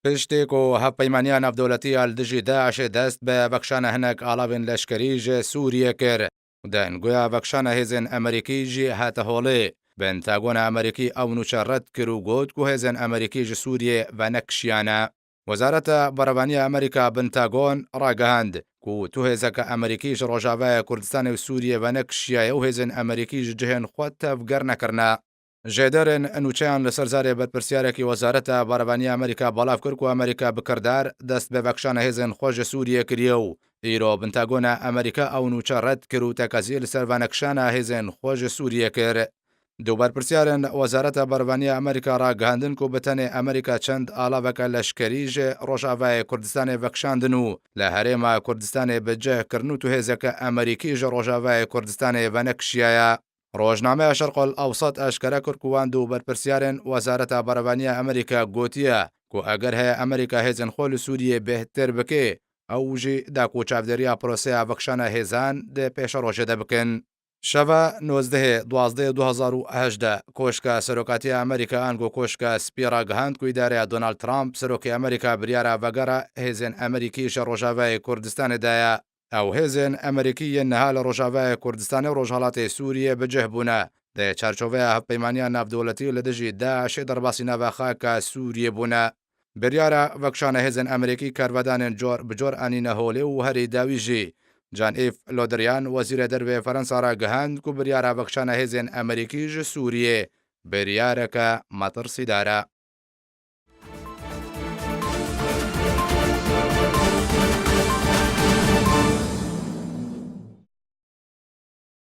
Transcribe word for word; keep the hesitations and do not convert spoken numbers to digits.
Piştî ku hevpeymaniya navdewletî ya li dijî DAIŞê dest bi vekişana hinek alavên leşkerî ji Sûriyê kir, dengûya vekişana hêzên Amerîkî jî hate holê. Pentagona Amerîkî ew nûçe red kir û got ku hêzên Amerîkî ji Sûriyê venekişiyane. Wezareta Berevaniya Amerîka, Pentagon, ragihand ku tu hêzeke Amerîkî ji Rojavayê Kurdistanê û Sûriyê venekişiyaye û hêzên Amerîkî ji cihên xwe tevger nekirine. Jêderên nûçeyan li ser zarê berpirsiyarekî Wezareta Berevaniya Amerîka belav kir ku Amerîka bi kirdar dest bi vekişana hêzên xwe ji Sûriyê kiriye û îro Pentagona Amerîka ew nûçe red kir û tekezî li ser venekişana hêzên xwe ji Sûriyê kir. Du berpirsiyarên Wezareta Berevaniya Amerîka ragihandin ku bi tenê Amerîka çend alaveke leşkerî ji Rojavayê Kurdistanê vekişandin û li Herêma Kurdistanê bi cih kirin û tu hêzeke Amerîkî ji Rojavayê Kurdistanê venekişiyaye. Rojnameya Şerqol Ewsat eşkere kir ku wan du berpirsiyarên Wezareta Berevaniya Amerîka gotiye ku eger heye Amerîka hêzên xwe li Sûriyê bêhtir bike, ew jî da ku çavdêriya proseya vekişana hêzan di pêşerojê de bikin. Şeva nozdehê duwazdehê du hezar û hejdeh, Koşka Serokatiya Amerîka ango Koşka Spî ragihand ku îdareya Donald Trump, serokê Amerîka, biryara vegera hêzên Amerîkî ji Rojavayê Kurdistanê daye. Ew hêzên Amerîkî yên niha li Rojavayê Kurdistanê û Rojhelatê Sûriyê bi cih bûne, di çarçoveya hevpeymaniya navdewletî li dijî DAIŞê derbasî nava xaka Sûriyê bûne. Biryara vekişana hêzên Amerîkî karvedanên cor bi cor anîne holê û herî dawî jî Jean-Yves Le Drian, wezîrê dervê Ferensa, ragihand ku biryara vekişana hêzên Amerîkî ji Sûriyê biryareke metirsîdar e.